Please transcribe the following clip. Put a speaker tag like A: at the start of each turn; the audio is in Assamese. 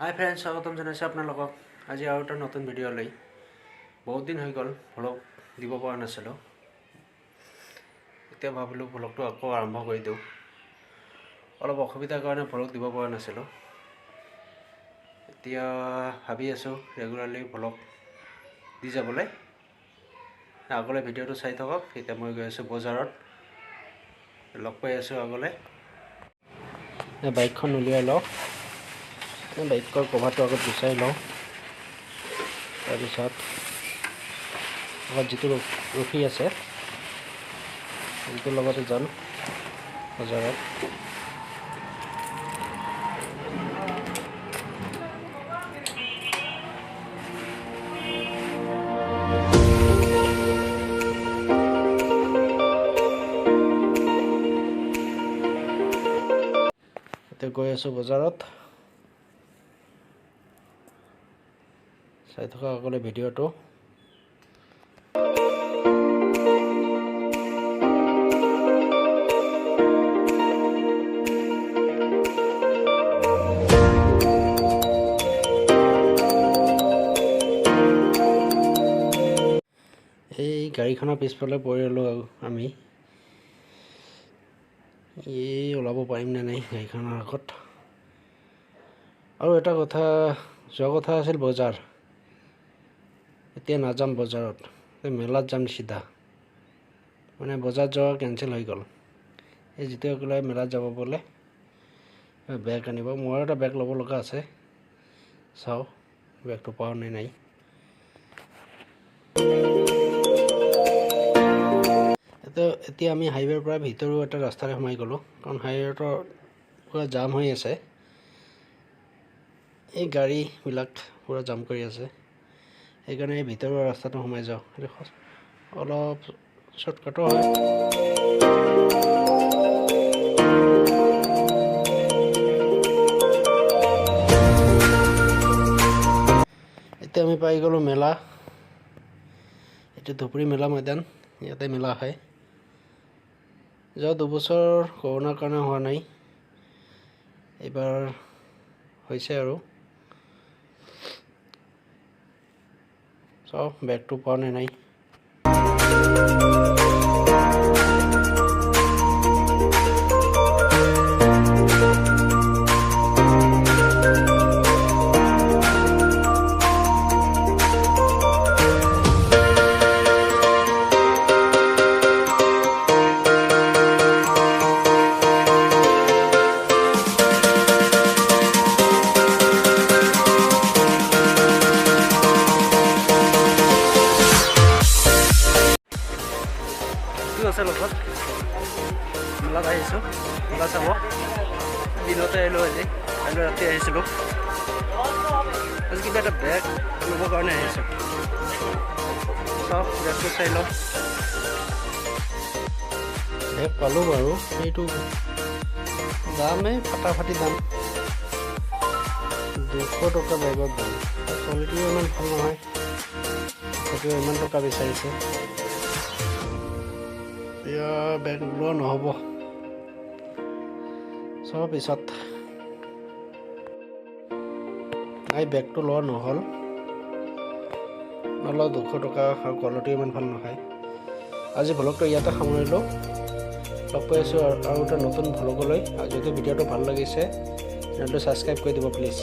A: হাই ফ্ৰেণ্ডছ, স্বাগতম জনাইছোঁ আপোনালোকক আজি আৰু এটা নতুন ভিডিঅ' লৈ। বহুত দিন হৈ গ'ল ভ্লগ দিব পৰা নাছিলোঁ, এতিয়া ভাবিলোঁ ভ্লগটো আকৌ আৰম্ভ কৰি দিওঁ। অলপ অসুবিধাৰ কাৰণে ভ্লগ দিব পৰা নাছিলোঁ, এতিয়া ভাবি আছোঁ ৰেগুলাৰলি ভ্লগ দি যাবলৈ। আগলৈ ভিডিঅ'টো চাই থাকক। এতিয়া মই গৈ আছোঁ বজাৰত, লগ পাই আছোঁ আগলৈ। বাইকখন উলিয়াই লওঁ, বাইকৰ কভাৰটো আগত গুচাই লওঁ, তাৰপিছত আগত যিটো ৰখি আছে সেইটোৰ লগতে যাম বজাৰত। এতিয়া গৈ আছোঁ বজাৰত, চাই থকা সকলে ভিডিঅ'টো। এই গাড়ীখনৰ পিছফালে পৰি ৰ'লোঁ আৰু আমি, এই ওলাব পাৰিম নে নাই গাড়ীখনৰ আগত। আৰু এটা কথা, যোৱা কথা আছিল বজাৰ, এতিয়া নাযাম বজাৰত, মেলাত যাম চিধা। মানে বজাৰ যোৱা কেঞ্চেল হৈ গ'ল। এই যিটোৱে ক'লে মেলাত যাব বোলে, বেগ আনিব, মোৰো এটা বেগ ল'ব লগা আছে, চাওঁ বেগটো পাওঁ নে নাই। এতিয়া আমি হাইৱেৰ পৰা ভিতৰো এটা ৰাস্তাৰে সোমাই গ'লোঁ, কাৰণ হাইৱেটো পূৰা জাম হৈ আছে, এই গাড়ীবিলাক পূৰা জাম কৰি আছে, সেইকাৰণে এই ভিতৰুৱা ৰাস্তাটো সোমাই যাওঁ, অলপ শ্বৰ্টকাটো হয়। এতিয়া আমি পাই গ'লোঁ মেলা, এইটো ধুবুৰী মেলা মৈদান, ইয়াতে মেলা হয়। যোৱা 2 বছৰ কৰোণাৰ কাৰণে হোৱা নাই, এইবাৰ হৈছে আৰু। চাওঁ বেগটো পাওঁ নে নাই। আছে লগত মেলাত আহিছোঁ, মেলা চাব। দিনতে আহিলোঁ আজি, কাইলৈ ৰাতি আহিছিলোঁ। আজি কিবা এটা বেগ ল'বৰ কাৰণে আহিছোঁ, চাওঁ বেগটো চাই লওঁ। বেগ পালোঁ বাৰু, সেইটো দামেই ফাটাফাটি দাম, 200 টকা বেগৰ দাম। কোৱালিটিও ইমান ভাল নহয়, তথাপিও ইমান টকা বিচাৰিছে। এতিয়া বেগ লোৱা নহ'ব, চাওঁ পিছত। নাই, বেগটো লোৱা নহ'ল, নলওঁ 200 টকা আৰু কোৱালিটিও ইমান ভাল নহয়। আজি ভ্লগটো ইয়াতে সামৰিলোঁ, লগ পাই আছোঁ আৰু এটা নতুন ভ্লগলৈ। আৰু যদি ভিডিঅ'টো ভাল লাগিছে, চেনেলটো ছাবস্ক্ৰাইব কৰি দিব প্লিজ।